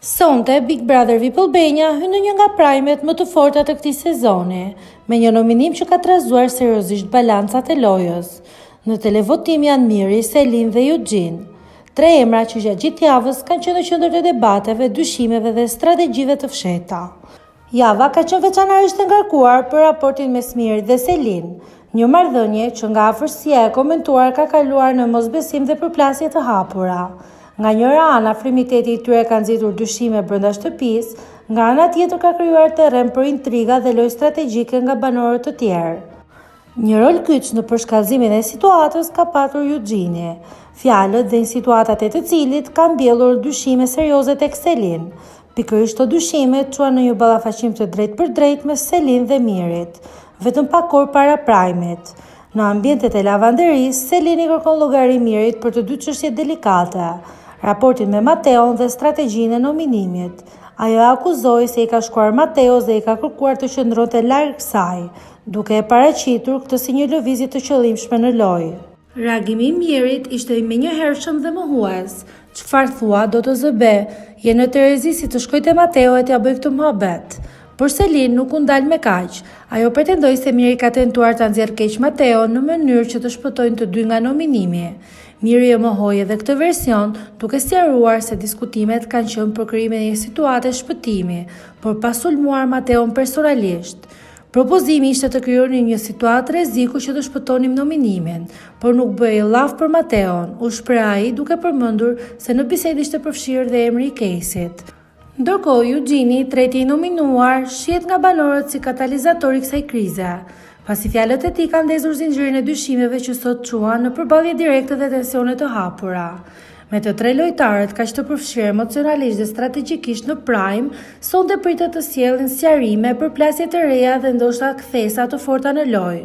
Sonte, Big Brother VIP Albania hyn në një nga prajmet më të forta të këtij sezoni, me një nominim që ka trazuar seriozisht balancat e lojës. Në televotim janë Miri, Selin dhe Juxhin. Tre emra që gjatë gjithë javës kanë qenë në qendër të debateve, dyshimeve dhe strategjive të fshehta. Java ka qenë veçanërisht e ngarkuar për raportin mes Mirit dhe Selin, një marrëdhënie që nga afërsia e komentuar ka kaluar në mosbesim dhe përplasje të hapura. Nga njëra anë, afrimiteti i tyre ka nxitur dyshime brenda shtëpisë, nga ana tjetër ka krijuar terren për intriga dhe lojë strategjike nga banorët të tjerë. Një rol kyç në përshkallëzimin e situatës ka patur Juxhini, fjalët dhe insinuatat e të cilit kanë mbjellur dyshime serioze tek Selin. Pikërisht këto dyshime çuan në një ballafaqim të drejtpërdrejtë mes Selin dhe Mirit, vetëm pak orë para prajmit. Në ambientet e lavanderisë, Selin i kërkon llogari Mirit për të dy çështjet delikate, raportin me Mateon dhe strategjinë e nominimit. Ajo e akuzoi se i ka shkuar Mateos dhe i ka kërkuar të qëndronte larg saj, duke e paraqitur këtë si një lëvizje të qëllimshme në lojë. Reagimi i Mirit ishte i menjëhershëm dhe mohues, Çfarë thua, do të zë be, je në terezi si të shkoj te Mateo e t'ia bëj këtë muhabet. Por Selin nuk u ndal me kaq. Ajo pretendoi se Miri ka tentuar ta nxjerrë keq Mateon në mënyrë që të shpëtojnë të dy nga nominimi. Miri e mohoi edhe këtë version, duke sqaruar se diskutimet kanë qenë për krijimin e një situate shpëtimi, por pa sulmuar Mateon personalisht. Propozimi ishte të krijonim një situatë rreziku që të shpëtonim nominimin, por nuk bëhej llaf për Mateon, u shpreh ai duke përmendur se në bisedë ishte përfshirë dhe emri i Kejsit. Ndërkohë, Juxhini, i treti i nominuar, shihet nga banorët si katalizator i kësaj krize, pasi fjalët e tij kanë ndezur zinxhirin e dyshimeve që sot çuan në përballje direkte dhe tensione të hapura. Me të tre lojtarët kaq të përfshirë emocionalisht dhe strategjikisht në prime, sonte pritet të sjellin sqarime, përplasje të reja dhe ndoshta kthesa të forta në lojë.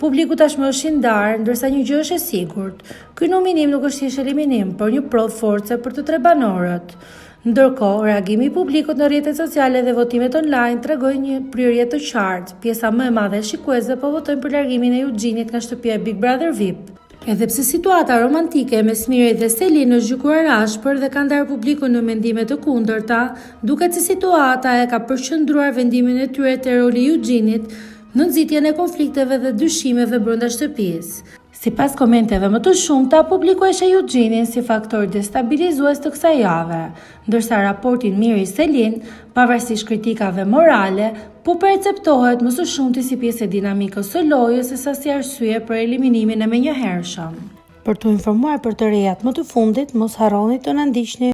Publiku tashmë është i ndarë, ndërsa një gjë është e sigurt, ky nominim nuk është thjesht eliminim, por një provë force për të tre banorët. Ndërkohë, reagimi i publikut në rrjetet sociale dhe votimet online tregojnë një prirje të qartë, pjesa më e madhe e shikuesve po votojnë për largimin e Juxhinit nga shtëpia e Big Brother VIP. Edhe pse situata romantike mes Mirit dhe Selin është gjykuar ashpër dhe ka ndarë publikun në mendime të kundërta, duket se situata e ka përqendruar vendimin e tyre te roli i Juxhinit në nxitjen e konflikteve dhe dyshimeve brenda shtëpisë. Sipas komenteve më të shumta, publiku e sheh Juxhinin si faktor destabilizues të kësaj jave, ndërsa raportin Miri-Selin, pavarësisht kritikave morale, po perceptohet më së shumti si pjesë e dinamikës së lojës sesa si arsye për eliminimin e menjëhershëm. Për t'u informuar për të rejat më të fundit, mos harroni të na ndiqni.